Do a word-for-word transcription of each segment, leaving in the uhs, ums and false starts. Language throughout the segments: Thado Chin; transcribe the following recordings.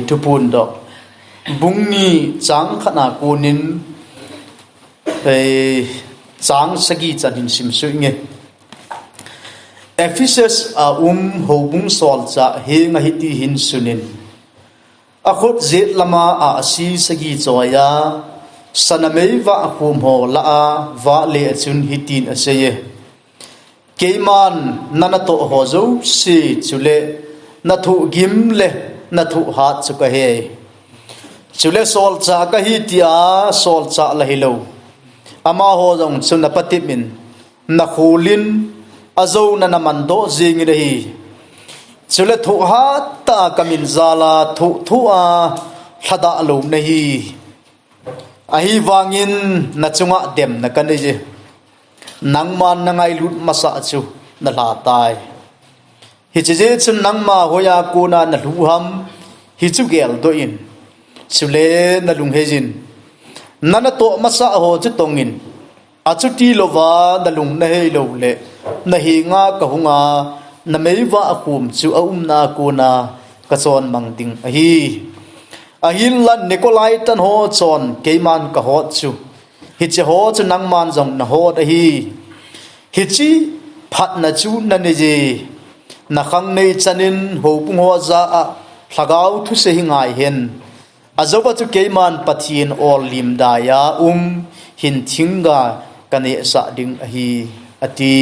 Thuphon doh. Bung ni chang khat na konin, eh, chang sagi chan hin sim suh inge. Ephesus a um houbung solchah henga hiti hin sunin. Akhut jet lama ahsi sagi choiya, sana mei vah khum ho lah a, vah le achun hitin aseiye. Keiman na natoh ho jouse chule, na thohgim le na thohhat chu kahe. Chule solchah kahi tia, solchah la hilou. Amaho jong chu na patepin, na kholin, ajouna na mandoh jingin ahi. Chule thohhat tah a kamin jal a, thoh thoh a, lhadah lou nahi. Ahivangin na chunga demna kanei e. Nangman na ngailut masah chu na lha tai. Hiche jeh chun nangma hoiya kona na lhu ham, hichu geldoh in. Chule na lungheiyin. Na natoh masah ho chu tongin. Achuti louva na lung na hei lou le, na henga kahunga, na mei vah khum chu aumna a kona kachon mang ding ahi. Ahinla Nikolaitan ho chon keiman kahot chu. Hiche ho chu nangman jong na hot ahi. Hiche phatna chu na neiye. Na khangnei chanin houbung ho jah a lhagao thusei hi ngai hen. Ajouva chu keiman Pathen ol lim daiya um hin thingga kaneh sah ding ahi, ati.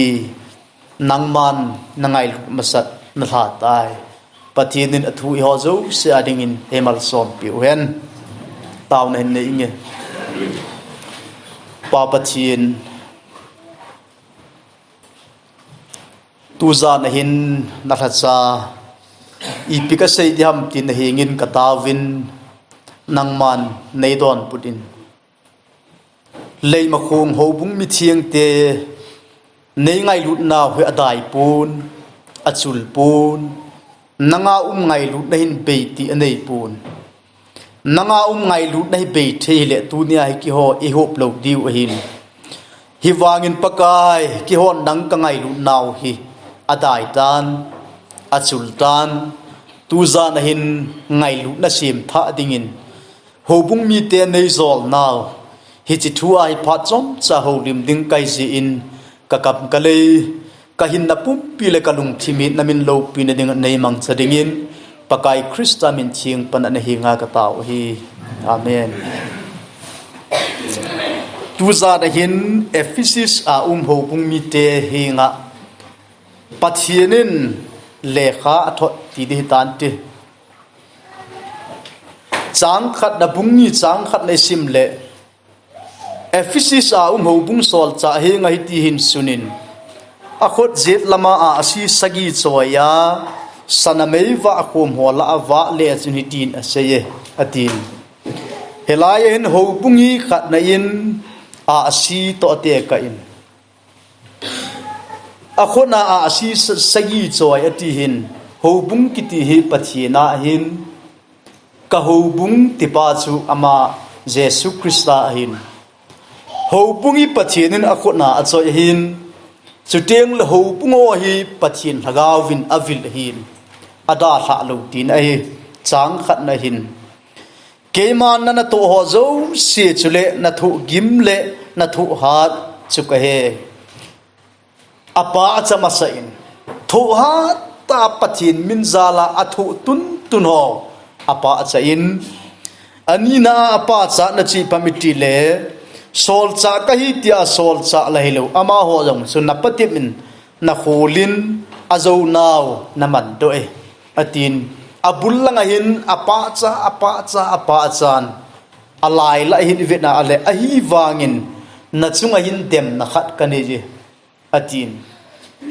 Nangman na ngailut masat na lha tai. Pathen in athu eiho jouse a dingin eimalsom piu hen. Taona hin nei inge. Pa Pathen, tujan ahin na lhacha ipi kasei diham tin na hengin kataovin, nangman nei donbut in. Leimakhong houbung mithengte nei ngailutna hi adai pon, achul pon, nanga um ngailutna hin bei ti anei pon. Nanga um ngailutna hi bei thei hile tunia hi keiho ihop lou diu ahin. Hivangin Pakai, keihon nang kangailut nau hi adai tan, achul tan, tujan ahin ngailutna semthah dingin, houbung mite nei jol nau, hiche thu a hi phat chomcha houlim ding kahi jeh in, kakam kalei, kahinna pumpi le kalungthim hi namin loupina dinga nei mangcha dingin, Pakai Christa min theng pan a na henga katao ahi. Amen. Tujan ahin Ephesus a um houbung mite henga Pathen in lekha athot ti ding hitante. Chang khat na bung ni chang khat na isim le Ephesus a um houbung solchah henga hiti hin sunin. Akhut jet lama ahsi sagi choiya, sana mei vah khum ho lah a vah le achun hitin aseiye, atin. Hilai a hin houbung hi khat na in ahsi toh tekah in. Akhut na ahsi sa-, sagi choi ati hin, houbung kiti hi Pathen a ahin, ka houbung tipa chu ama Jesu Christa ahin. Houbung hi Pathen in akhut na achoi ahin, chuteng le houbung ho hi Pathen lhagao vin avil ahin, adalhah lou tina ahi, chang khat na hin. Keiman na natoh ho jouse chule na thohgim le na thohhat chu kahe. Apahcha masa in. Thohhat tah a Pathen min jal a athoh tuntun ho. Apahcha in. Anina a apahcha na chu ipi ham iti le. Solchah kahi tia solchah la hilou. Amaho jong chu na patep in na kholin ajounau na mandoh e. Atin, abul langa hin apahcha, apahcha, apahchan. Alai lah a hin ivet na le, ahivangin, na chunga hin demna khat kanei e, atin.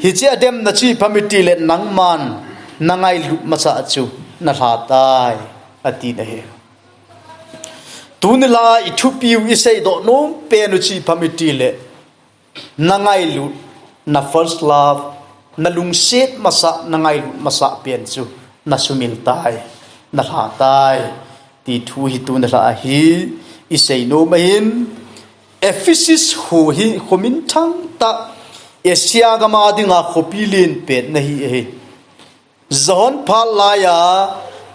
Hiche ademna chu ipi ham iti le nangman, na ngailut masah chu, na lha tai, atin ahi. Tuni la a ithupiu iseidoh nom pen u chu ipi ham iti le, na ngailut, na first love, na lungset masah, na ngailut masah pen chu, na sumil tai, na lha tai, ti thu hi tuni la a hi, isei nom ahin, Ephesus kho hi, kho minthang tah, Asia gam a dinga khopi len pen na hi ahi. John phat laiya,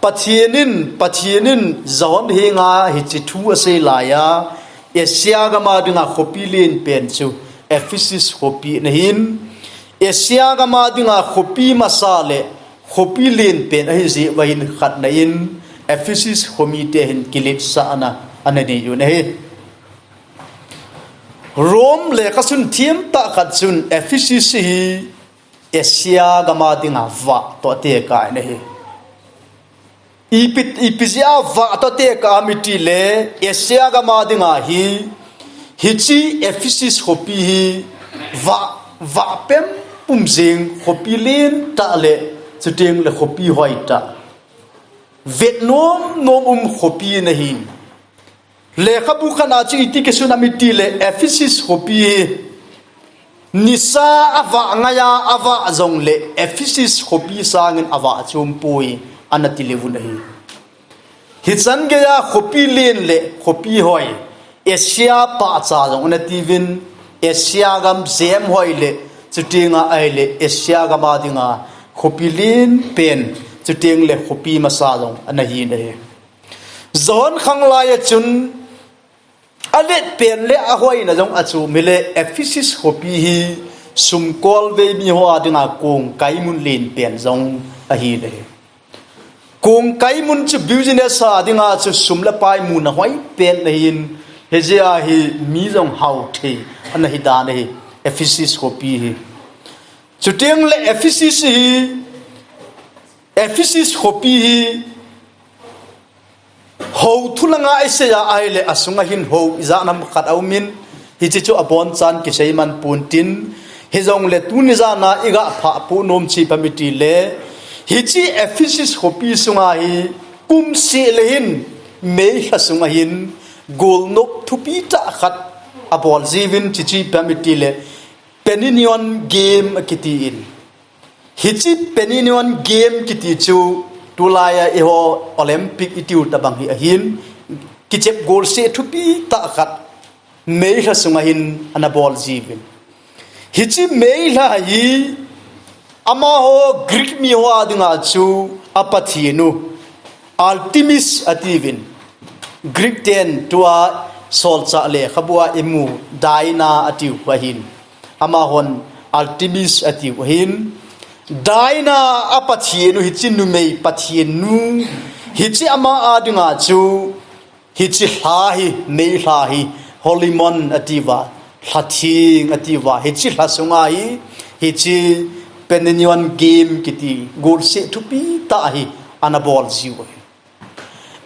Pathen in, Pathen in John henga hiche thu asei laiya, Asia gam a dinga khopi lenpen chu Ephesus khopi ana hin, Asia gam a dinga khopi masa le khopi lenpen ahi jeh uva hin khatna in Ephesus khomite hin kiletsahna ana nei u ahi. Rome lekhasun thiem tah khat chun Ephesus hi Asia gam a dinga vah toh tekah in ahi. Ipi, ipi jeh a vah toh tekah ham itile Asia gam a dinga hi, hiche Ephesus khopi hi vah, vah pempum jing khopi lentah le chuteng le khopi hoitah, vet nom nom um khopi ana hin. Lekhabu khat a chu iti kisun ham itile Ephesus khopi hi nisa avah ngaiya avah jongle Ephesus khopi sangin avah chom poi ana ti le uvin ahi. Hichan geiya khopi len le khopi hoi, Asia pahcha jong ana tiuvin, Asia gam jem hoi le chutenga ahile Asia gam a dinga khopi lenpen, chuteng le khopi masa jong ana hin ahi. John khanglai a chun aletpen le ahoina jong achom hile Ephesus khopi hi sumkolvei miho a dinga kongkai mun lenpen jong ahi le. Kongkai mun chu business a dinga chu sum le pai muna hoipen ana hin, hijeh a hi mi jong hao thei ana hi dan ahi Ephesus khopi hi. Chuteng le Ephesus hi, Ephesus khopi hi, hou thu langa isei a ahile asunga hin hou ijat ham khat aumin, hiche chu abonchan kisei man pontin, hijongle tuni jana iga phah ponom chu ipi ham itile, hiche Ephesus khopi sunga hi kum seh le hin, May lha sunga hin, golnop thupi tah khat abol jiuvin, hiche chu ipi ham itile, Peninon Game akiti in. Hiche Peninon Game kiti chu tulaiya eiho Olympic itiu tabang hi ahin, kichep golseh thupi tah khat May lha sunga hin ana bol jiuvin. Hiche May lha hi amaho Greek miho a dinga chu apathen u Artemis atiuvin. Greek ten tua solchah lekhabu a imu Diana atiu ahin. Amahon Artemis atiu ahin. Diana apathen u hiche numei pathen nu, hiche ama a dinga chu hiche lha hi, May lha hi, Holy Month atiuva, lha theng atiuva, hiche lha sunga hi, hiche Peninon Game kiti golseh thupi tah hi ana bol jiu ahi.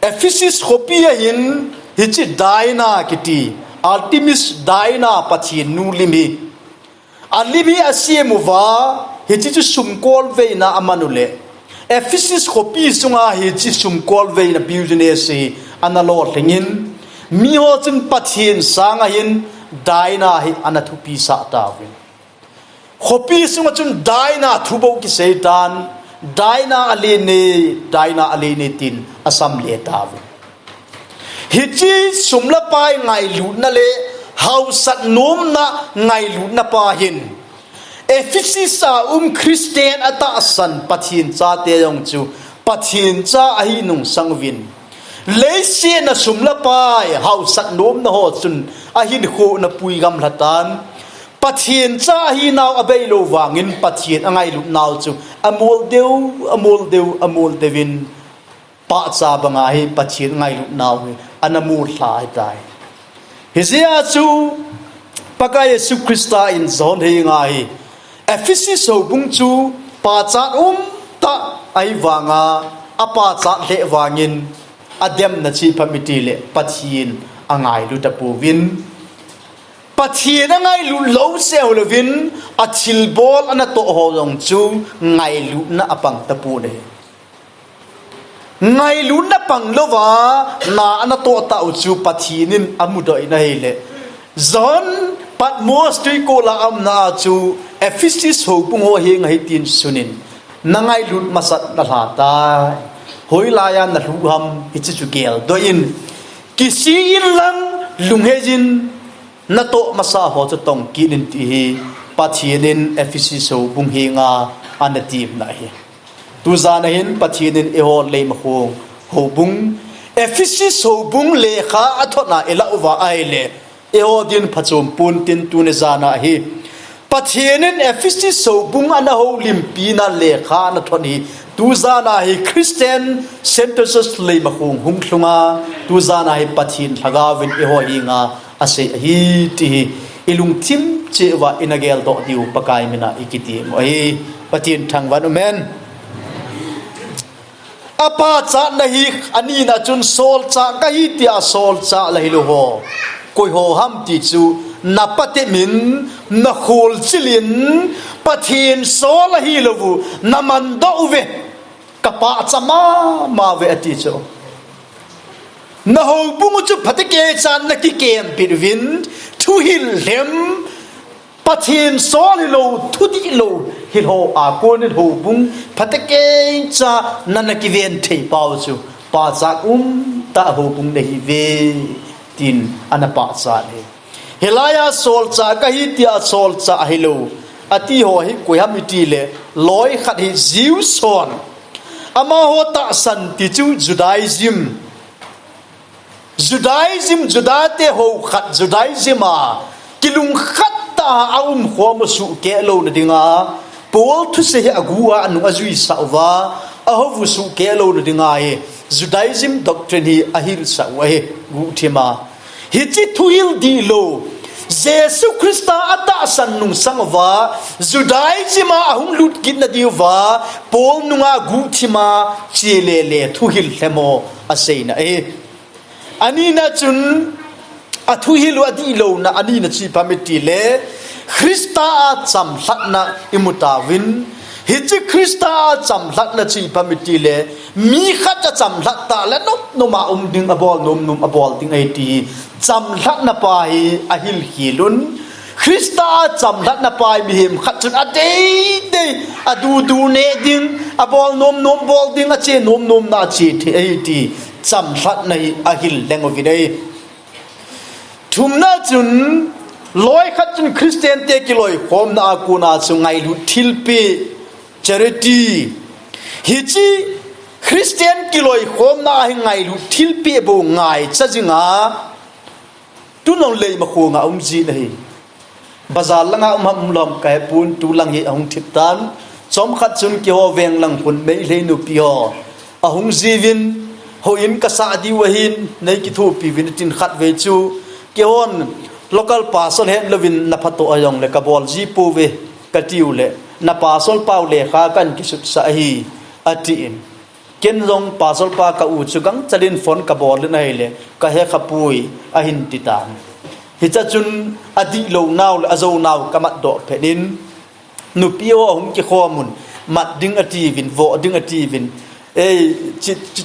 Ephesus khopi a hin hiche Diana kiti, Artemis Diana pathen nu lim hi, alim hi asem uva, hiche chu sumkolveina aman u le, Ephesus khopi sunga hiche sumkolveina business hi ana lolhing in, miho chun pathen sanga hin Diana hi ana thupisah tauvin. Khopi sunga chun Diana thu bou kisei tan, Diana alen e, Diana alen e tin asam le tauvin. Hiche sum le pai ngailutna le hausat nomna ngailutna pa hin Ephesus a um Christian atahsan Pathen chate jong chu Pathen cha ahi nungsang uvin, leiset a sum le pai hausat nomna ho chun ahinkho ana pui gamlha tan, Pathen cha ahinau abei lou vangin Pathen angailut nau chu amol deu, amol deu, amol deu in pahcha banga hi Pathen angailut nau hi ana mol lha ahitai. Hijeh a chu Pakai Jesu Christa in John henga hi Ephesus houbung chu pachat umtah ahi vanga, apachat lheh vangin ademna chu ipi ham itile Pathen angailu tapouvin, Pathen angailut lou seh ho louvin athilbol anatoh ho jong chu ngailutna apang tapon ahi. Ngailutna pang louva na anatoh tah u chu Pathen in amudoh in ahile, John Patmos tuikol a aumna a chu Ephesus houbung ho henga hitin sunin, nangailut masat nalha tai. Hoilaiya nalhu ham, hiche chu geldoh in, kisih in lang lungheiyin natoh masa ho chu tong kit in ti hi Pathen in Ephesus houbung henga ana temna ahi. Tujan ahin Pathen in eiho Leimakhong houbung, Ephesus houbung lekha athotna ilah uva ahile, eiho din phachom ponte tuni jan ahi. Pathen in Ephesus houbung ana houlimpina lekha ana thot hi, tujan ahi Christian Center Church Leimakhong hung lhunga, tujan ahi Pathen Lhagao vin eiho henga asei ahi ti hi ilungthim cheh uva ina geldoh diu Pakai mina ikiti mo ahi. Pathen thangvah in umhen. Apachatna hi anina chun solchah kahi tia solchah la hilou ho, koi ho ham ti chu na patemin, na kholchilin, Pathen sol ahilou u na mandoh uve, ka pachat mama uve ati chu. Na houbung u chu phatecha na kikempeh uvin, thuhil lhem, Pathen sol hilou, thudihlou, hilou a konin houbung phatecha na na kiven thei pau chu, pachat umtah houbung nahiuve, tin ana pachat hi. Hilaiya solchah kahi tia solchah ahilou ati ho hi koi ham itile, loi khat hi Jews hon amaho tahsan ti chu Judaism. Judaism, Judate hou khat Judaism a kilungkhat tah a umkhom u suhkeh louna dinga, Paul thusei hi agu a anung ajuisah uva, ahou u suhkeh louna dinga hi Judaism doctrine hi ahilsah u ahi, guhthima. Hiche thuhil dihlou, Jesu Christa atahsan nungsang uva, Judaism a ahung lut kitna diuva, Paul nunga guhthima chelele thuhil lhem ho aseina ahi. Anina chun, athuhil u adihlouna anina chu ipi ham itile, Christa a chamlhatna imu tauvin, hiche Christa a chamlhatna chu ipi ham itile, mi khat achamlhat tah le nomnom a um ding, abol nomnom abol ding ahi ti hi, chamlhatna pa hi ahilkhel un, Christa a chamlhatna pa hi mihem khat chun adeidei, adudu neh ding, abol nomnom bol ding, ache nomnom na ache thei ahi ti chamlhatna hi ahil leng uvin ahi. Thumna chun, loi khat chun Christian te kiloikhomna a kona chu ngailut thilpeh, charity. Hiche Christian kiloikhomna a hi ngailut thilpeh bou ngaicha jinga, tun jong Leimakhong a um jin ahi. Bazar langa um ham umlou ham kahepon, tulang hi ahung thip tan. Chomkhat chun keiho veng lang khun Meitei nupi ho ahung jiuvin, houin kasah diu ahin, nei kithopi uvin atin, khatvei chu keihon local pastor hetlouvin na phatoh ahi jongle kabol ji pouve katiu le, na pastor pau lekha kahin kisutsah ahi atin. Ken jong pastor pa ka u chu gangchal in phone kabol in ahile, kahe khapoi ahin titan. Hichea chun adihlounau le ajounau kamatdoh phat in, nupi ho ahung kikhom un, mat ding atiuvin, voh ding atiuvin, ei, chi, chi,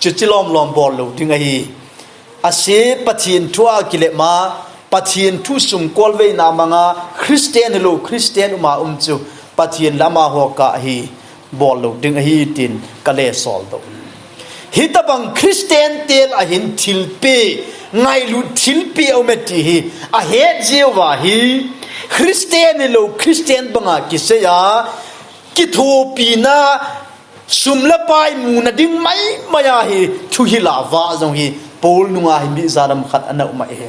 chi, chi lomlom bol lou ding ahi. Ase Pathen thu a kilep ma, Pathen thu sumkolveina manga, Christian hilou, Christian uma um chu, Pathen le amaho kah hi bol lou ding ahi tin kale soldoh. Hitobang Christian te lah a hin thilpeh, ngailut thilpeh aume ti hi ahet jeh uva hi, Christian hilou, Christian banga kiseiya, kithopina, sum le pai muna ding maimai a hi thuhil a vah jong hi Paul nunga hi mi jadam khat ana um ahi.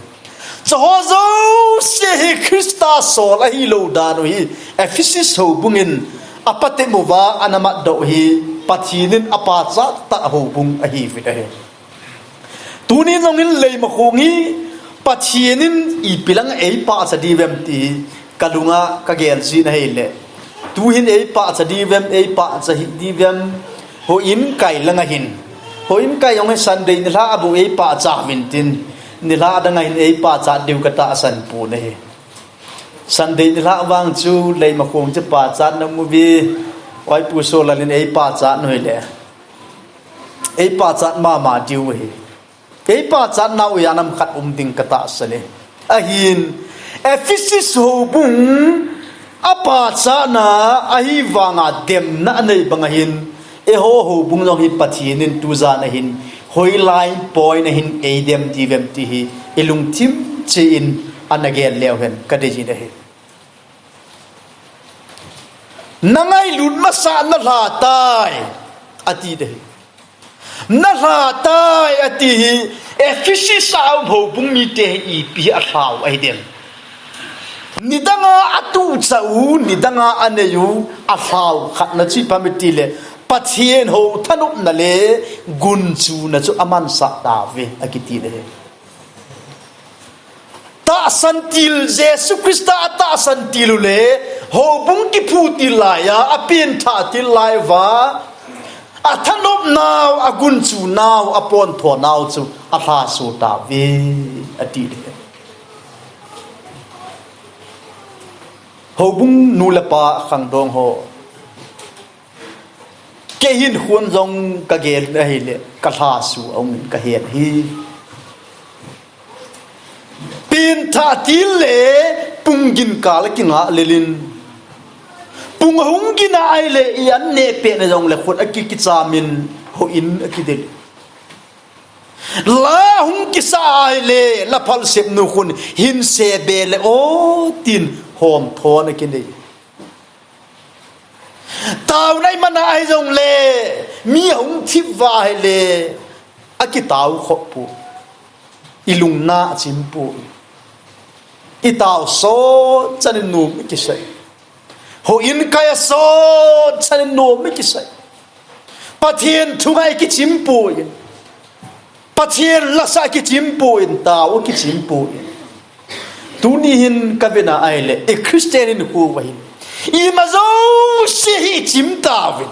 Chuho jouse hi Christa sol ahilou dan u hi Ephesus houbung in apatep uva ana matdoh hi, Pathen in apachat tah houbung ahiuvin ahi. Tuni jong in Leimakhong hi Pathen in ipi lang eipachat diuvem ti kalunga kagel jin ahile, tuhin eipachat diuvem, eipachat hih diuvem, houin kai langa hin. Houin kai jong hi Sunday nilhah a bou eipachat uvin tin, nilhah danga hin eipachat diu katahsan pon ahi. Sunday nilhah vang chu Leimakhong chu pachatna um uve, Oi Pu Solal in eipachat u hile, eipachat mama diu ahi. Eipachat nau hi anam khat um ding katahsan e. Ahin, Ephesus houbung apachatna ahivanga demna anei bang ahin, eiho houbung jong hi Pathen in tujan ahin, hoilang point ahin eidem diuvem ti hi ilungthim cheh in ana gel leu hen kadei jin ahi. Na ngailut masa na lha tai, ati de. Na lha tai, ati hi, Ephesus a um houbung mite hi ipi a lhau ahi dem. Nidanga atuh chah u, nidanga anei u, a lhau khat na chi pamiti le, Pathen hou thanopna le gunchuna chu aman sah tave, akiti le. Tahsan til, Jesu Christa a tahsan til u le, houbung kiphu til lai a, a pengthah til lai uva, a thanopnau, a gunchunau, a ponthawnau chu a lhaso tave, ati le. Houbung nu le pa khangdong ho. Kei hin khun jong ka gel ahile, ka lhaso a um in ka het hi. Pengthah til le pung gin kal a kinga lelin. Pung ahung gin a ahile i an neh pet na jong le khut a ki, kicham in houin a kidel. La hung kisa ahile, la phal sep nu khun hin se be le o tin hom thon a kinei. Taona i man a ahi jong le, mi ahung thip uva ahile, a kitao khop pu. I lungna a chim pu. I tao sot chan in nom i kisai. Houin kai a sot chan in nom i kisai. Pathen thungai kichim pu in. Pathen lasa kichim pu in, tao kichim pu in. Tuni hin ka vena ahile, i Christian in khu va hin. Ima jouse hi i chim tauvin.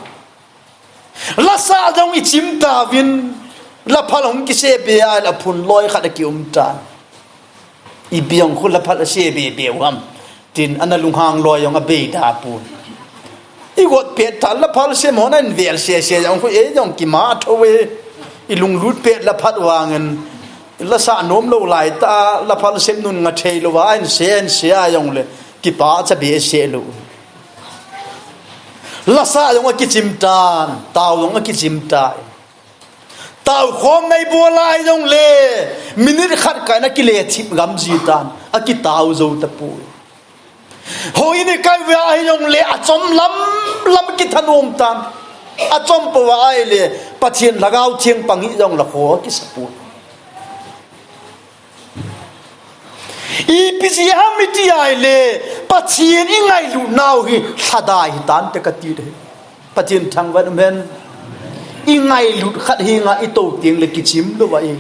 Lasa jong i chim tauvin. La phal hung kise be a la phun loi khat a ki um tan. I biang khu la phal a se be be u ham. Tin ana lunghang loi jong a bei da pun. I got pet ta la phal sem hon an vel se se jong khu e jong kima tho e. I lunglut pet la phat vangin la sa nom lo lai ta la phal sem nun nga thei lo va an se an se a jong le kipa cha be se lo. La sa jong a kichim tan, tao jong a kichim tan. Tao khom nei bol lai jong le, minute khat kai na kile thip gam ji tan, a kitao jo ta pu. Houin i kai ve ahi jong le, a chom lam, lam kithanom tan. A chom po va ahile, Pathen Lhagao Theng pang hi jong la kho kisa pu. Ipi jeh ham iti ahile, Pathen i ngailut nau hi lhadai hi tan te ka ti de. Pathen thangvah in um hen. I ngailut khat hi nga i to teng le kichim lo va i.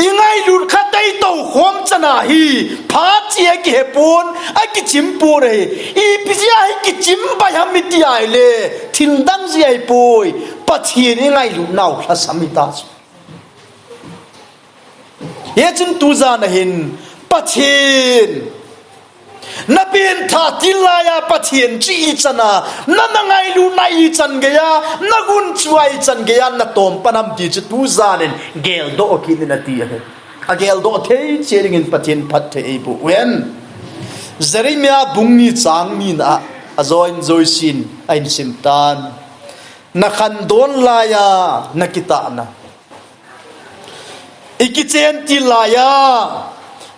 I ngailut khat a i to khom chana hi, phat chi a kihe pon, a kichim pon ahi. Ipi jeh a hi kichim bai ham iti ahile, thil dang jeh ahi poi. Pathen i ngailut nau lhasam hi ta chu. Hichun tu jan a hin Pathen na pengthah til lai a Pathen chu i chan a, na, na ngailutna i chan gei a, na gunchu a i chan gei a, na tom pan ham ti chu tu jan in geldoh kit in a ti ahi. A geldoh thei cheh ding in Pathen phatthei ei boh uhen. Jeremiah bung ni chang ni na a, a join joisin a in sim tan. Na khandon lai a na kitahna. I kichen til lai a,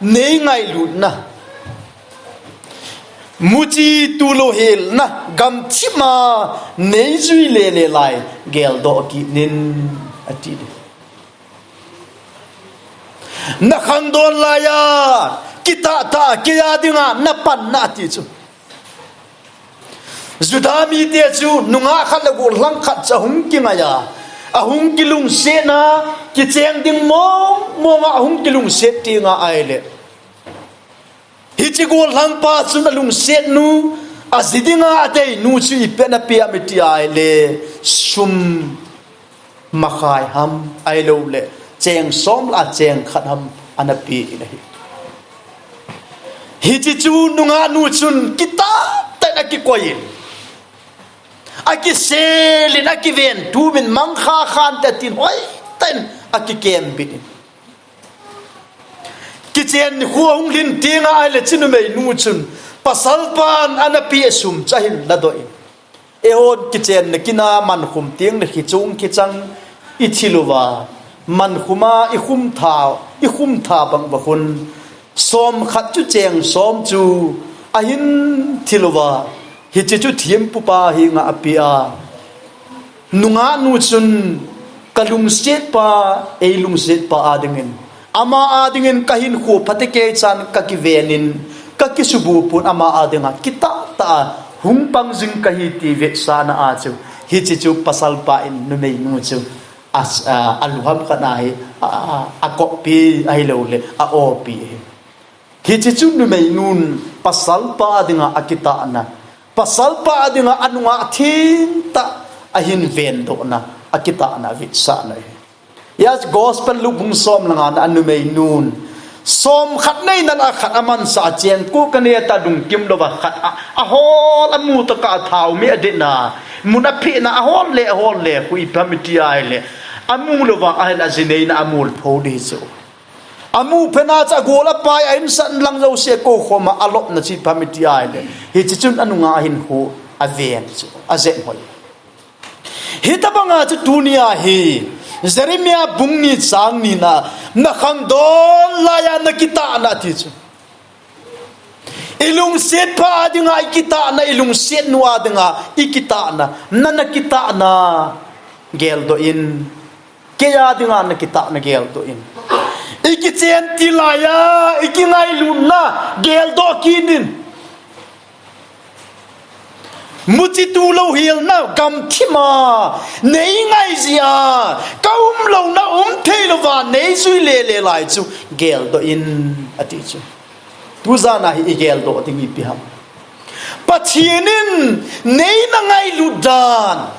nei ngailutna. Muchi tu lo helna, gamthip ma, nei jui le le lai, geldoh kit in, a ti. Na khangdon lai a, kitah tah, kei a dinga, na panna a ti chu. Juda mite chu nungah khat le gollhang khat chu ahung kingai a, ahung kilungsetna, kicheng ding mong mong a ahung kilungset teng a ahile. Hiche gollhang pa chun alungset nu, aji dinga adei nu chu ipi ana pe ham iti ahile, sum makhai ham, ahilou le, cheng som lah a cheng khat ham, ana pe in ahi. Hiche chu nungah nu chun kitah tah in akikoi in. Akisel in, akiven, tumin mangkha khan te tin hoi tah in akikem bit in. Kichen nikho ahung lhin teng a ahile hiche numei nu chun, pasal pan ana pe sum chu ahin ladoh in. Eihon kichenna kin a mankhum teng le kichung kichang i thil uva, mankhum a i khum tha, i khum tha bang uva khun, som khat chu cheng som chu ahin thi louva, hiche chu thempupa henga ape a, nungah nu chun, ka lungsetpa, ei lungsetpa adingin, ama adingin ka hinkho phatecha chan ka kiven in, ka kisubuh pon, ama adinga kitah tah a hung pang jing kahi ti vetsahna a chu, hiche chu pasalpa in numeinu chu a, a, alu ham khat ahi, a, a, akoppi ahilouleh a-opi ahi. Hiche chu numeinun pasalpa dinga akitahna, pasalpa dinga anungah themtah ahin vendohna, akitahna avetsahna ahi. Hiche Gospel Luke bung som le ngana a numeinun, som khat neina lah a khat amansah a cheng ko kanei ta, lungkim louva khat a, ahol, amu tokah a thao meh adetna, mun aphetna, ahol le, ahol le, hu ipi ham iti ahileh, amu louva ahileh aji neina amol pho ding chu. Amu phetna chu agol apai a insung lang jouse akoukhoma alopna chu ipi ham iti ahileh, hiche chun anungah hinkho aven chu, ajep hoi. Hitobanga chu tunia hi, Jeremiah bung ni chang nina, nakhangdon laiya nakitahna ati chu. Ilungsetpa dinga ikitahna, ilungsetnu a dinga ikitahna, na, nakitahna geldoh in. Kei a dinga nakitahna geldoh in. Ikichen til laiya ikingailutna geldoh kit in. Muchi tulou hilna gamthima nei ngai jia, ka umlouna umthei louva nei jui lele lai chu geldoh in ati chu. Tujana hi igeldoh ding ipi ham? Pathen in nei nangailut dan,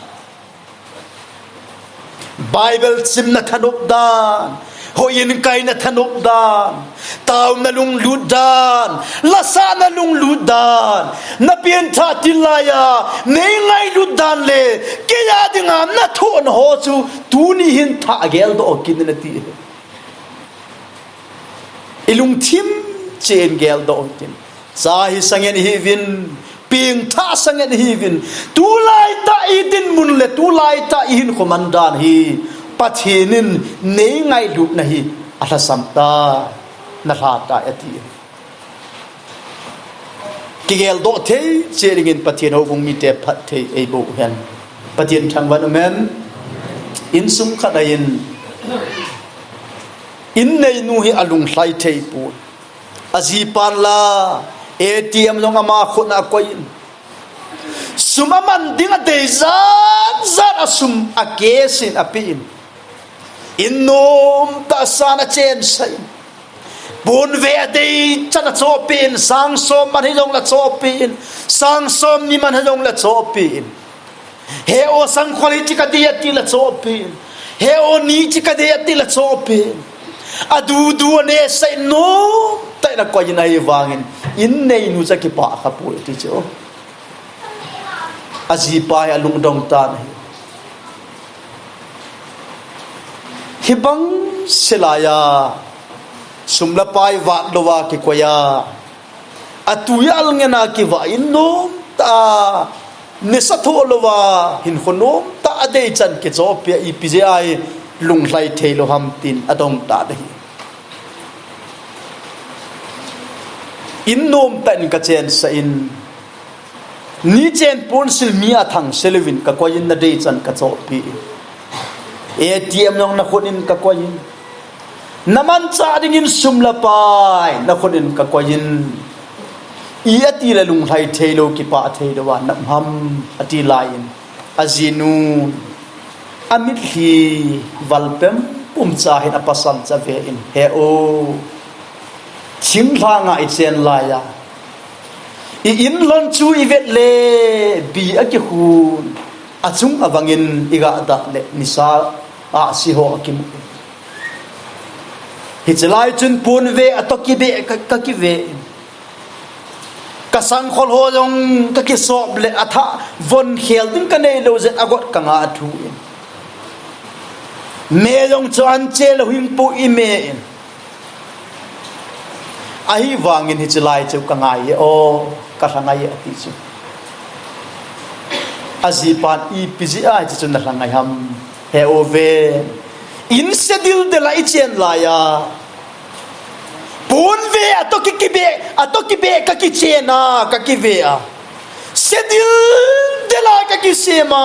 Bible simna thanop dan, houin kaina thanop dan, taona lunglut dan, lasahna lunglut dan, na pengthah til laiya nei ngailut dan le kei a dinga nathohna ho chu tuni hin thah geldoh kit in ati. Ilungthim cheh in geldoh kit in. Cha hi sangen ihiuvin, pengthah sangen ihiuvin. Tulaitah idinmun le tulaitah ihinkho man dan hi Pathen in nei ngailutna hi alhasam tai, nalha tai ati. Kigeldoh thei cheh dingin Pathen houbung mite phatthei eiboh hen. Pathen thangvah in umhen. Insung khat a in, inneinu hi alunglhai thei pon. Ajipan la, A T M jong ama khutna akoi in, sum aman ding adei jat jat a sum a cash in ape in, in nomtah a san achensah in, ponve adei chan achohpeh in, sang som man hijongle achohpeh in, sang som ni man hijongle achohpeh in. He o, sangkhol hiche kadei ati le achohpeh in. He o, ni hiche kadei ati le achohpeh in. Adudu anesah in, nomtah in akoi in, ahivangin inneinu chu akipah khapoi ati chu. Ajipa hi alungdong tan ahi. Hibang se laiya sum le pai vat louva kikoi a, atui alngen a kivah in nomtah a, nisa thoh louva hinkho nomtah a deichan kichohpeh a, ipi jeh a hi lunglhai theilou ham tin adong tan ahi. In nomtah in kachensah in, nichen ponsil mi a thangse louvin kakoi in, nadeichan kachohpeh in, A T M jong nakhut in kakoi in, namanchah dingin sum le pai nakhut in kakoi in, i atile lunglhai theilou, kipah theilou a naum ham ati laiyin, ajinun amitlhi val pempum cha hin apasal chu ave in, He o, thinglhanga ichen laiya, i-in lhon chu ivet le bi akikhun, achung avangin igadah le nisa ahsi ho akimu. Hiche lai chun ponve atoh kibeh ka, kakive in, kasangkhol ho jong kakisop le athah von khel ding kaneilou jeh in agot kanga athu in, me jong chu anche lou hing pou ime in, ahivangin hiche lai chu kangai e o, kalhangai e ati chu. Ajipan ipi jeh a hiche chu nalhangai ham? He o ve, in se dildel a ichen laiya, Tun ve, atoh kibe, atoh kibe ka kichen a, ka kive a. Se dildel a ka kisem a.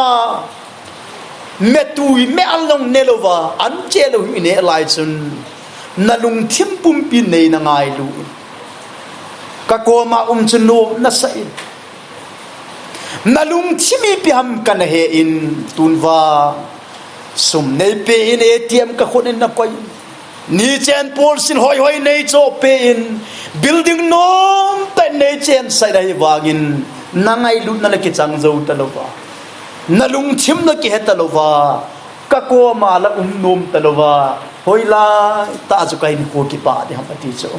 Metui, me an long ne louva, an che lou hi ne lai chun. Na lungthim pumpi nei na ngailu. Ka koma um chu nom na sa in. Na lungthim ipi ham ka na he in tun va. Sum nei pe in A T M ka khut in na koi. Ni chen pol sin hoi hoi nei cho pe in. Building nom ta nei chen sai dai vangin. Na ngailu na la kichang zo ta louva. Na lungthim na kihe ta louva. Ka koma la um nom ta louva. Hoilai tah chu ka hinkho kipah ding ham ati chu.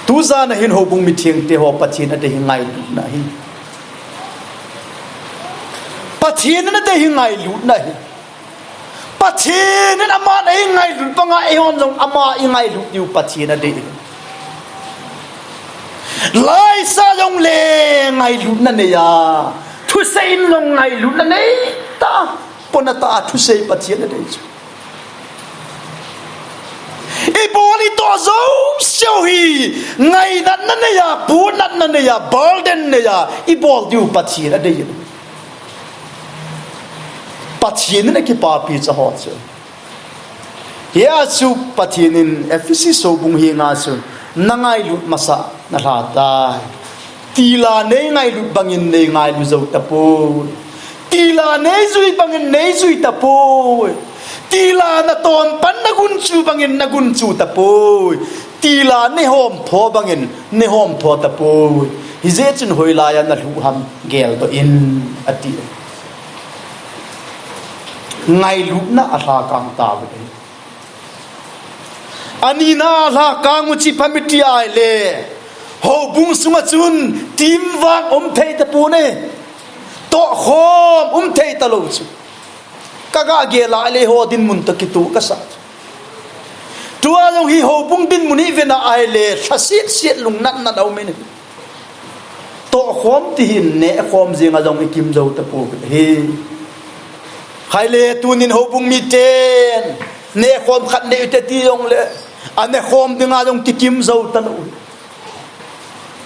Tu jan a hin houbung mi thengte ho Pathen a dei hi ngailutna hi. Pathen a dei hi ngailutna hi. Pathen in ama a hi ngailut banga eihon jong ama i ngailut diu Pathen a dei. Laisa jong le ngailutna nei a. Thusei in jong ngailutna nei ta. Pona ta thusei Pathen a dei chu. I bol i toh jouse u hi ngainatna nei a, punatna nei a, burden nei a, i bol diu Pathen a dei. Pathen in a kipapi cha ho chu. Hia chu Pathen in Ephesi houbung hi nga chu na ngailut masa na lha tai. Tila nei ngailut bangin nei ngailu zo tapoi. Tila nei jui bangin nei jui tapoi. Tila na ton pan na gun chu bangin na gun chu tapoi. Tila nei hom pho bangin nei hom pho tapoi. Hijeh chun hoilai a na lhu ham geldoh in ati. Ngailutna a lha kang tauve. Ani na lha kang u chi pha mi ti ai le. Houbung sunga chun team vang um thei tapon e. Tohkhom um thei talou chu. Ka ga gel a le ho dinmun toh kitu ka sa. Tua jong hi houbung dinmun hi vena ai le lha siet siet lung nat nat a um in. Tohkhom ti hin nehkhom jeng a jong i kim zo tapou hi. Hai le tunin houbung miten nehkhom khat nei u te ti jong le a nehkhom ding a jong kikim zo talou.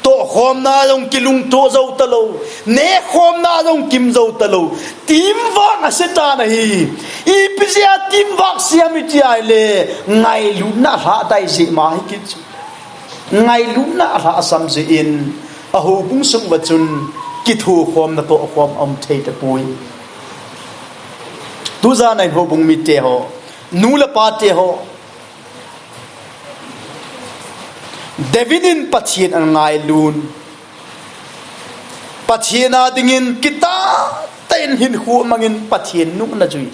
Tohkhomna jong kilungto zo talou. Nehkhomna jong kim zo talou. Team vang a se ta na hi. Ipi jeh a team vang siam i ti ai le ngailutna lha dai jeh ma hi kit chu. Ngailutna a lhasam jeh in, a houbung sung uva chun kithukhomna tohkhom a um thei tapoi. Tujan a in houbung mite ho, nu le pate ho, David in Pathen a ngailut, Pathen a dingin kitah tah in hinkho mangin Pathen nung ana jui.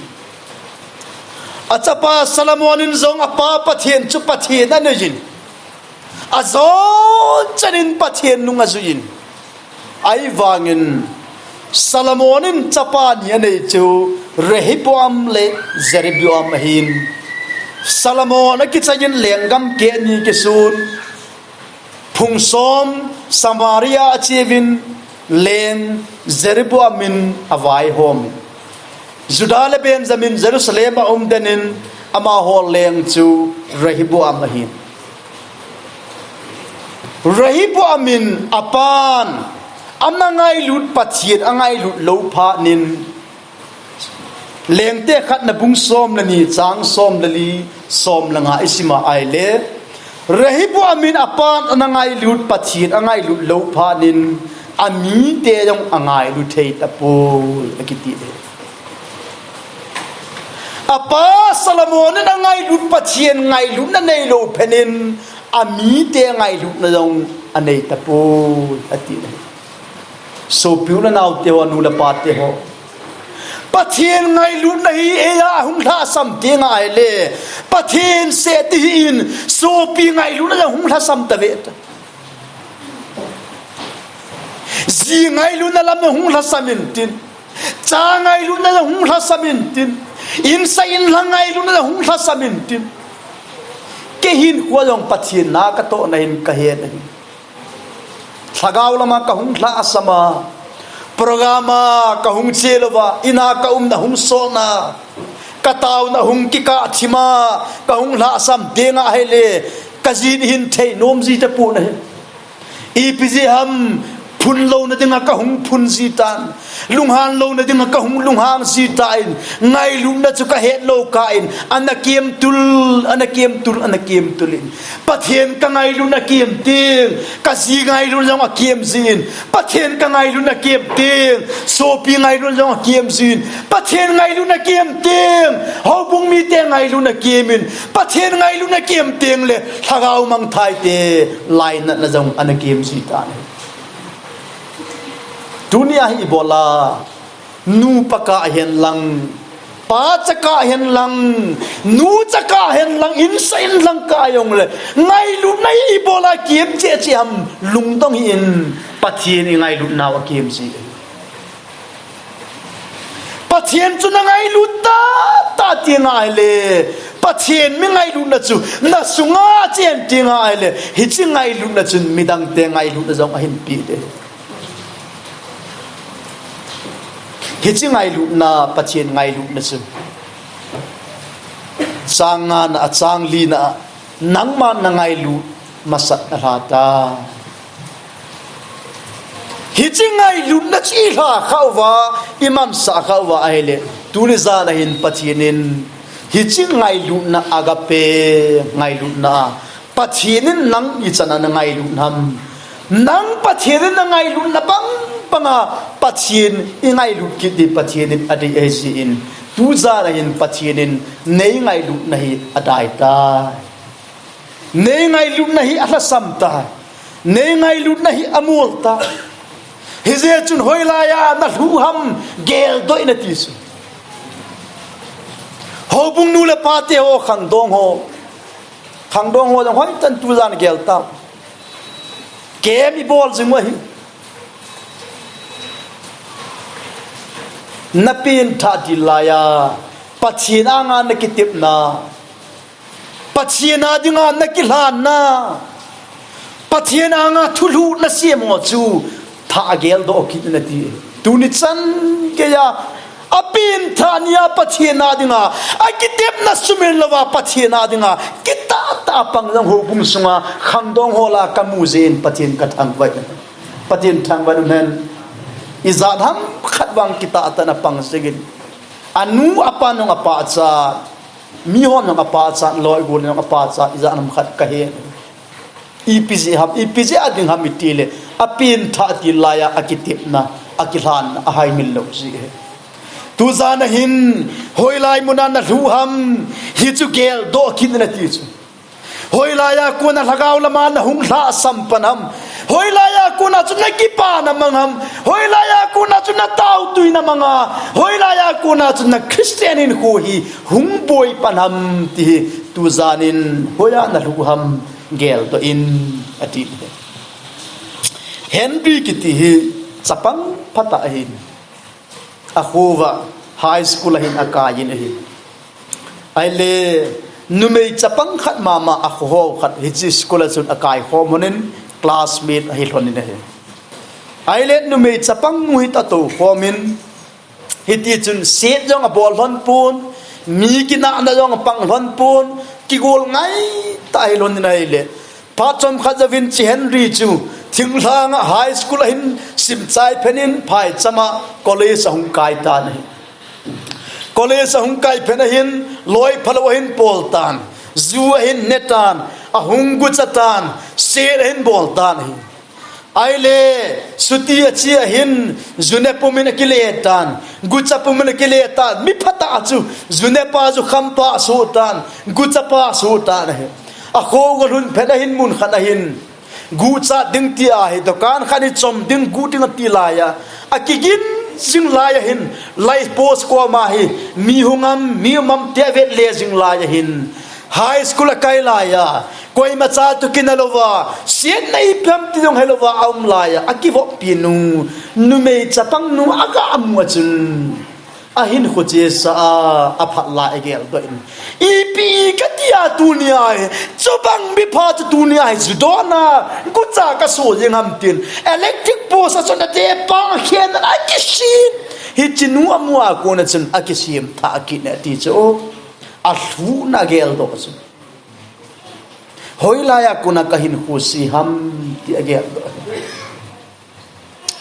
A chapa Solomon in jong a pa Pathen chu Pathen ana jui in. Ajon chan in Pathen nung ajui in. Ahivangin Solomon in chapa ni anei chu Rehoboam le Jeroboam ahin. Solomon akichai in lenggam keh ni kisun. Phung som Samaria ache uvin leng Jeroboam in avaihom. Judah le Benjamin Jerusalem a um den in amaho leng chu Rehoboam ahin. Rehoboam in apan ana ngailut Pathen angailut lou phat in Lengte khatna bung som le ni chang som le li, som le nga isim a ahile, Rehoboam in apan ana ngailut Pathen angailut lou phat in amite jong angailut thei tapoi akiti le. Apa Solomon in angailut Pathen ngailutna neilou phat in amite ngailutna jong anei tapoi ati le. Sopi u le naote ho, nu le pate ho. Pathen ngailutna hi eia ahung lhasam teng ahile, Pathen seh ti hi in, sopi ngailutna jong hung lhasam tave ta. Ji ngailutna lam jong hung lhasam in tin. Cha ngailutna jong hung lhasam in tin. Insa inlha ngailutna jong hung lhasam in tin. Kei hin kho jong Pathen na katohna hin kahe na hin. Lhagao lama kahung lhasam a, program a kahung che louva, ina kaumna hung sotna, Ka tauna hung kikah thima, ka hung lhahsam tenga ahile, ka jin hin thei nom ji tapon ahi. Ipi jeh ham, phun louna dinga ka hung phun ji tan. Lunghan louna dinga ka hung lunghang ji tan. Ngailutna chu ka het lou kah in, ana kemtul, ana kemtul, ana kemtul in. Pathen ka ngailutna kem teng, ka ji ngailutna jong akem jin. Pathen ka ngailutna kem teng, sopi ngailutna jong akem jin. Pathen ngailutna kem teng, houbung mite ngailutna kem in. Pathen ngailutna kem teng le, lhagao mangthai te lainatna jong ana kem ji tan. Tunia hi ibola, nu pa kah hen lang, pa cha kah hen lang, nu cha kah hen lang, insa in lang kah jong le, ngailutna hi ibola kem cheh cheh ham, lungdong hih in, Pathen i ngailutnau akem ji. Pathen chu na ngailut tah tah tenga ahile, Pathen mi ngailutna chu na sunga chen tenga ahile, hiche ngailutna chun midang te ngailutna jong ahin pe de. Hiche ngailutna, Pathen ngailutna chu. Chang ngana a, chang lina a, nangma na ngailut masat na lha ta. Hiche ngailutna chu i lha khah uva, i mansah khah uva ahile, tuni jana hin Pathen in, hiche ngailutna agape, ngailutna a, Pathen in nang ichan a na ngailut ham. Nang Pathen in na ngailutna bang banga Pathen i ngailut kit di Pathen in adei ahi jin. Tu jana hin Pathen in nei ngailutna hi adei tai. Nei ngailutna hi alhasam tai. Nei ngailutna hi amol tai. Hijeh chun hoilai a na lhu ham geldoh in ati chu. Houbung nu le pa te ho khangdong ho. Khangdong ho jong hoitah in tu jan gel tau. Kem i bol jing u ahi. Na pengthah til laiya, Pathen anga na kitepna, Pathen a dinga na kilhanna, Pathen anga thulhuh na sem ho chu thah geldoh kit in ati. Tuni chan geiya, a pengthah nia Pathen a dinga, a kitepna sumil louva Pathen a dinga, kitah tah a pang jong houbung sunga, khangdong ho lah a ka mu jeh in Pathen ka thangvah in. Pathen thangvah in umhen. Ijat ham khat vang kitah tah in a pang jing in. Anu apa nung apa cha, mi hon nung apa cha, loi gol nung apa cha, ijat ham khat ka he. Ipi jeh ham, ipi jeh a ding ham i ti le, a pengthah til laiya a kitepna, a kilhanna, a haimil lou jeh ahi. Tu jana hin, hoilai muna na lhu ham, hichu geldoh kit in ati chu. Hoilai a kona lhagao lama na hung lhahsam pan ham. Hoilai a kona chu na kipa na mang ham. Hoilai a kona chu na taotui na mang a. Hoilai a kona chu na Christian hinkho hi hung boi pan ham ti hi. Tu jan in hoiya na lhu ham. Geldoh in ati. Henry kiti hi chapang phatah ahin. A kho uva high school a hin a kai in ahi. Ahile numei chapang khat mama a kho ho khat hiche school a chun a kai khom lhon in classmate ahi lhon in ahi. Ahile numei chapang nu hi ta tou khom in Hiti chun set jong abol lhon pon, mi kinahna jong apang lhon pon, kigol ngai tah ahi lhon in ahile. Phat chomkhat jouvin hiche Henry chu thinglhang a high school a hin sim chai phat in phaicham a college ahung kai tan ahi. College ahung kai phat in ahin loi phalou ahin bol tan, ju ahin ne tan, ahung gucha tan, set ahin bol tan ahi. Ahile, chuti ache ahin, ju ne pum in akile tan, gucha pum in akile tan, mi phatah chu, ju ne pa jukham pa asoh tan, gucha pa asoh tan ahi. Akho uva lhun phat ahin mun khat ahin, gucha ding ti ahi, dukan khat hi chom ding gu ding ati laiya, akigin jing lai ahin, light post koma hi, mi hung am, mi um am ti avet le jing lai ahin, high school akai laiya, koima cha toh kinah louva, setna ipi ham ti jong helouva aum laiya, akivoppi nu, numei chapang nu aga mu a chun, ahinkho chesa a, aphat lai agel doh in. Ipi kati a tunia hi, chubang mi pha chu tunia hi, ju dona, gucha kasoh jeng ham tin, electric post a chun ate pang khen akisin. Hiche nu amu a kona chun akisem thah kit e ati chu. Alhuhna geldoh chu. Hoilai a kona kahinkho se ham ti ageldoh.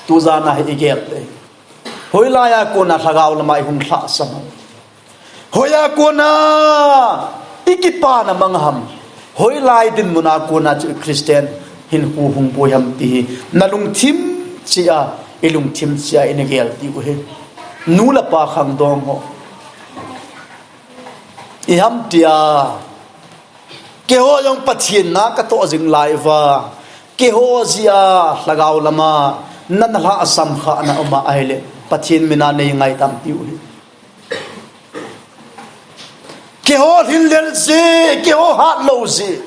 Tujan a hi igel e. Hoilai a kona lhagao lama ihung lhahsam ham. Hoiya kona ikipana mang ham. Hoilai dinmun a kona chu Christian hinkho hung boi ham ti hi. Nalungthim cheh a, ilungthim cheh a, ina gel diu ahi. Nu le pa khangdong ho. Iham tia. Keiho jong Pathen na katoh jing lai uva. Keiho jeh a lhagao lama, nana lhahsam khah na um a ahile. Pathen mina nei ngaidam diu ahi. Keiho lhinlel jeh, keiho hat lou jeh.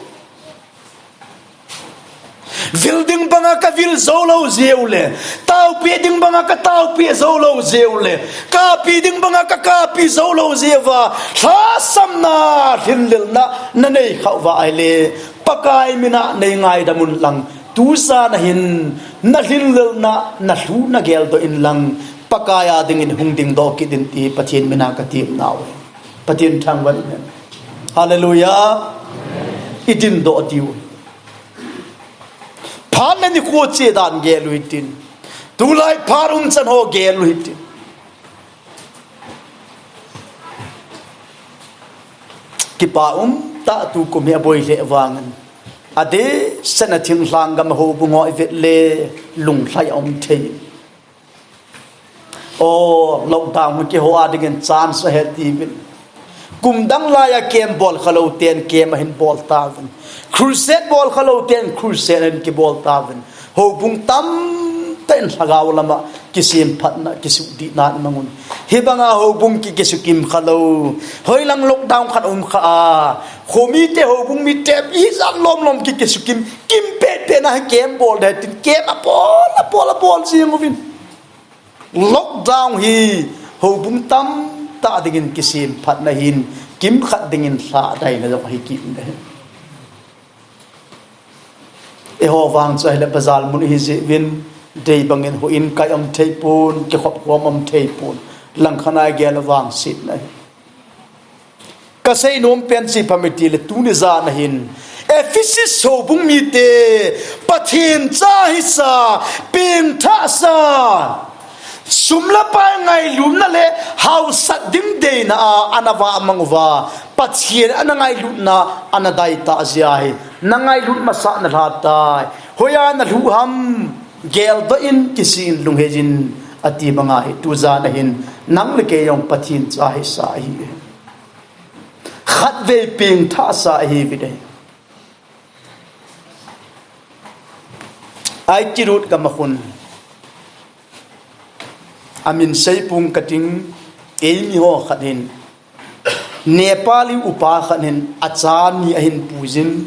Vil ding banga kavil jou lou jeh u le, taopeh ding banga kataopeh jou lou jeh u le, kapi ding banga kakapi jou lou jeh uva, lhahsamna, lhinlelna, nanei khah uva ahile, Pakai mina nei ngaidam un lang, tujan a hin, nalhinlelna, nalhuhna geldoh in lang, Pakai a dingin hung dingdoh kit in ti Pathen mina katem nau ahi. Pathen thangvah in. Hallelujah. Idindoh diu. Phat le nikho che dan gel u hitin. Tulai phat umchan ho gel u hitin. Kipa umtah tukum hi aboi lheh vangin. Adehset a thinglhang gam a houbung ho ivet le lunglhai aum thei. O, lockdown hi keiho a dingin chance ahi tiuvin. Kum dang laiya camp bol khalou ten camp ahin bol tauvin. Crusade bol khalou ten crusade ahin kibol tauvin. Houbung tamtah in lhagao lama kisemphatna, kisuhdihna amangun. Hibanga houbung ki, kisukim khalou. Hoilang lockdown khat um kha a. Khomite houbung mite ijat lomlom ki, kisukim, kim petpet na hi camp bol ding tin camp abol, abol, abol jing uvin. Lockdown hi houbung tamtah dingin kisemphatna ahin, kimkhat dingin lhahdaina jong ahi kit in ahi. Eiho vang chu ahile bazar mun ihi jeh uvin, dei bangin houin kai um thei pon, kikhop khom um thei pon, langkhat a igel vangsetna ahi. Kasei nom pen chu ipi ham itile tuni jan a hin Ephesus houbung mite Pathen cha hisa, pengthah sa, sum le pai ngailutna le haosat ding deina a ana vah mang uva, Pathen ana ngailutna ana daitah jeh ahi. Nangailut masat nalha tai. Hoiya nalhuh ham, geldoh in, kisih in, lunghei jin, ati banga hi tujan a hin nang le kei jong Pathen cha hisa ahi. Khatvei pengthah sa ahiuve. Ai kirut kama khun. Amin seipong kating, eimi ho khat hin, Nepali upa khat hin, acha ni ahin puijin,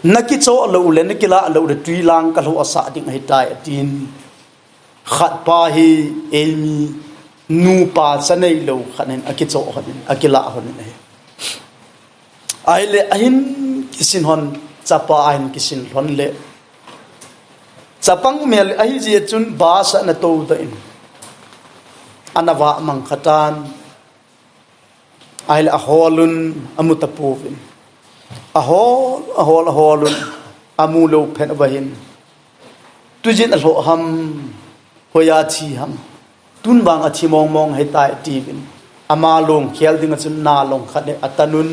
nakichoh lou le, nakilah lou le, twi lang kalhoh asah ding ahitai, atin. Khatpa hi eimi nupa cha neilou khat hin akichoh lhonin, akilah lhonin ahi. Ahile ahin kisin lhon, chapa ahin kisin lhon le, chapang mel ahi jeh chun bus ana toudoh in, ana vah mang khatan. Ahile aholun, amu tapouvin. Ahol, ahol, aholun, amu lou phat uva hin, tujin alhoh ham, hoiya thi ham, tun vang athi mongmong ahitai, atiuvin. Ama longkhel dinga chun nalong khat le atanun,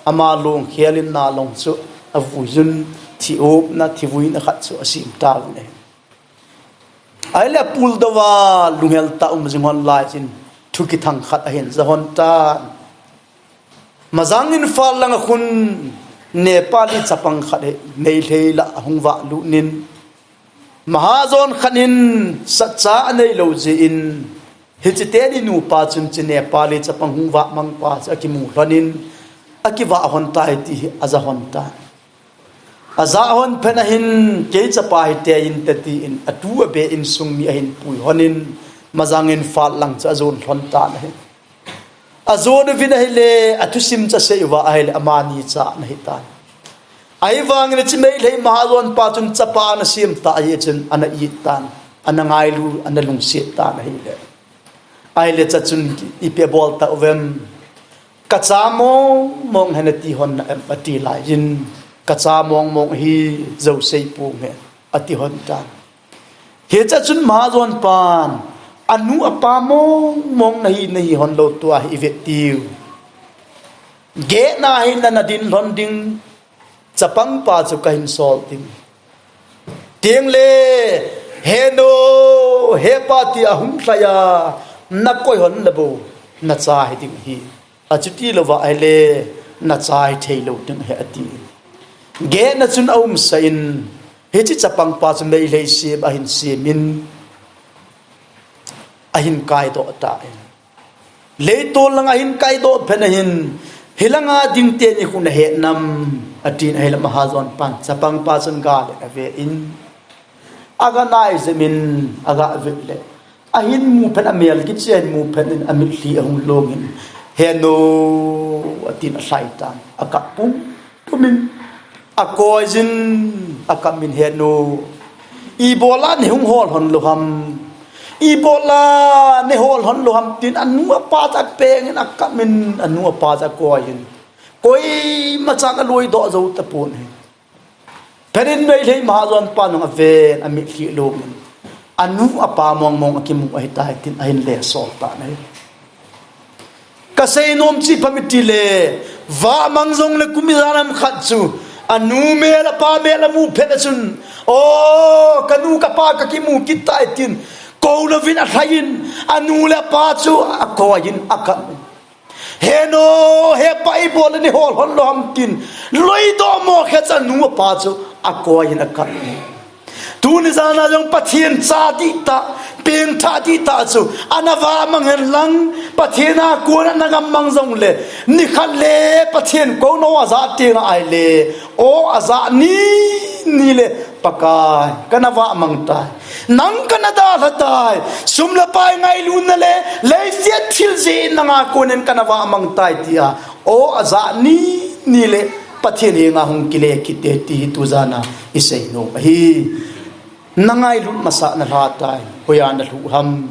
ama longkhel in nalong chu avuijun, thi-opna, thivuina khat chu asem tauvin ahi. Ahile apuldouva lunghel tah a um jing lhon lai chun thu kithang khat ahin ja lhon tan. Majang in fal langa khun Nepali chapang khat hi Meitei lah ahung vah lut in, mahajon khat in satcha aneilou jeh in, hiche teni nupa chun hiche Nepali chapang hung vah mang pa chu akimu lhon in, akivah lhon tai ti hi aja lhon tan. Ajah lhon phat na hin, kei chapa hi tei inte tin, atu abe insung mi ahin pui lhon in, majang in fal lang chu ajon lhon tan ahi. Ajon uvin ahile, athusim chu asei uva ahile, amani cha ana hitan. Ahivangin hiche Meitei mahajon pa chun chapa ana sem tah jeh chun ana it tan, ana ngailu, ana lungset tan ahile. Ahile chachun ipi abol tauvem? Kacha mong mong hen ati hon na em ati laiyin, kacha mong mong hi jou sei pung hen ati hon tan. Hiche chun Mahajon pan, anu apa mong mong nahi nahi hon lou tua hi ivet diu. Gehna hi nana din lhon ding, chapang pa chu kahin sol ding. Tengle, he nu, he pa ti ahung lhai a, nakoi hon le bou, nacha hi ding hi. Achuti louva ahile, nacha hi thei lou ding hi ati. Gehna chun aumsa in, hiche chapang pa chu meilhei sem, ahin sem in, ahin kaidoh tan. Leitol langa ahin kaidoh phat in ahin, hilanga ding teni khu nahet nam, atin ahile Mahajon pan, chapang pa chun ga le ave in, aga nai jep in, aga vet le. Ahin mu phat in amel kichen mu phat in amitlhi ahung long in, he nu, atin alhai tan, akap pum pum in. Akoi jin, akap in he nu. Ibola nei hung hol hon lou ham. Ibola nei hol hon lou ham tin anu apa chu apeng in akap in anu apa chu akoi jin. Koima chan aloi doh jou tapon ahi. Phat in meilhei Mahajon pa nung aven amitlhi long in. Anu apa mong mong akimu ahitai tin ahin le sol tan ahi. Kasei nom chu ipi ham itile, vah mang jongle kum ijat ham khat chu, anu mel, apa mel amu phat a chun, o, kanu kapa kakimu kit tai tin, kou louvin alhai in, anu le apa chu akoi in akap. He nu, he pa ibola nei hol hon lou ham tin, loi doh mo khe chu anu apa chu akoi in akap. Tuni jana jong Pathen cha dihtah, pengthah dihtah chu, ana vah mang hen lang, Pathen a kon ana gam mang jongle, nikhat le Pathen kou nao ajah teng ahile, o ajah ni, ni le, Pakai, kana vah mang tai. Nang kana dalha tai. Sum le pai ngailutna le, leiset thil jeh in nanga kon in kana vah mang tai tia, o ajah ni, ni le, Pathen henga hung kile kit te ti hi tujana isei nom ahi. Na ngailut masat na lha tai, hoiya na lhuh ham.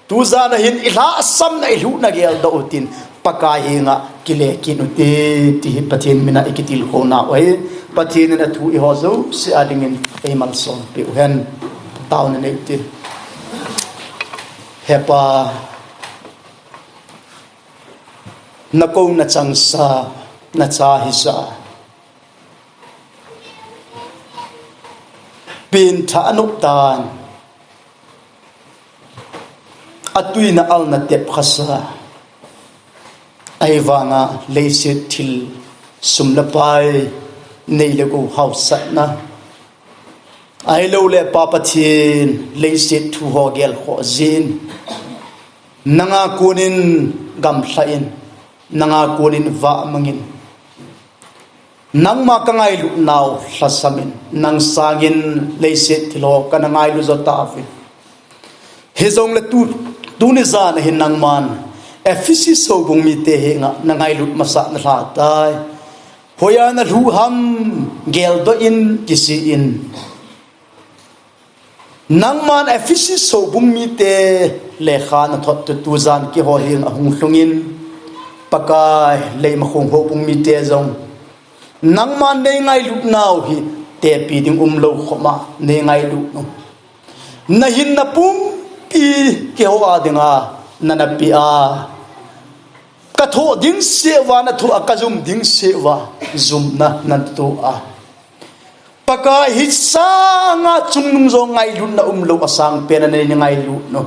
Tujana hin ilhahsamna ilhuhna geldoh utin, Pakai henga kile kit ute, ti hi Pathen mina ikitilkhou nau ahi. Pathen in athu ihou jouse a dingin eimalsom peh uhen. Taona nei ute. He Pa, na kou na changsa, na cha hisa. Pengthah anop tan. Atui na al na tep khasa. Ahivanga leiset thil sum le pai nei le gou hausatna. Ahilou le Pa Pathen leiset thu ho gelkhoh jin. Nanga kon in gamlha in. Nanga kon in vah mang in. Nangma ka ngailut nau lhasam in, nang sangin leiset thil ho kana ngailu jo tauvin. Hijongle tu, tuni jana hin nangman Ephesi houbung mite henga na ngailut masat na lha tai. Hoiya na lhuh ham geldoh in kisih in. Nangman Ephesi houbung mite lekha na thot tu tujan keiho henga hung lhungin, Pakai, Leimakhong houbung mite jong nangman nei ngailut nau hi tepi ding umlou khoma nei ngailut u. Na hinna pumpi keiho a dinga nana pe a, ka thoh ding seh uva na thoh a, ka jum ding seh uva jumna nana toh a. Pakai, hisanga chungnung jong ngailutna umlou a sangpen a nei ngailut u.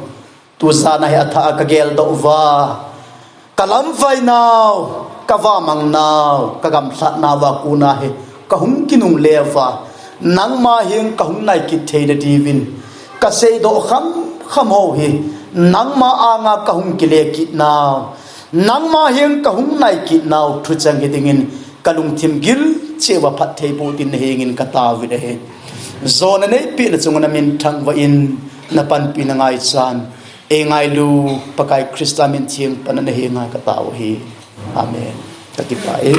Tujana hi athah a ka geldoh uva, ka lamvai nau, ka vahmang nau, ka gamlhat nauva kona hi ka hung kinungle uva, nangma heng ka hung nai kit theina diuvin ka seidoh khamkham ho hi nangma anga ka hung kile kit nau, nangma heng ka hung nai kit nau thucheng hi dingin ka lungthim gil cheh uva phatthei boh din na hengin ka taovin ahi. Jona neipeh na chunga na min thangvah in na panpi na ngaichan, ei ngailu Pakai Christa min theng pan a na henga ka tao ahi. Amen. Ka kipah e.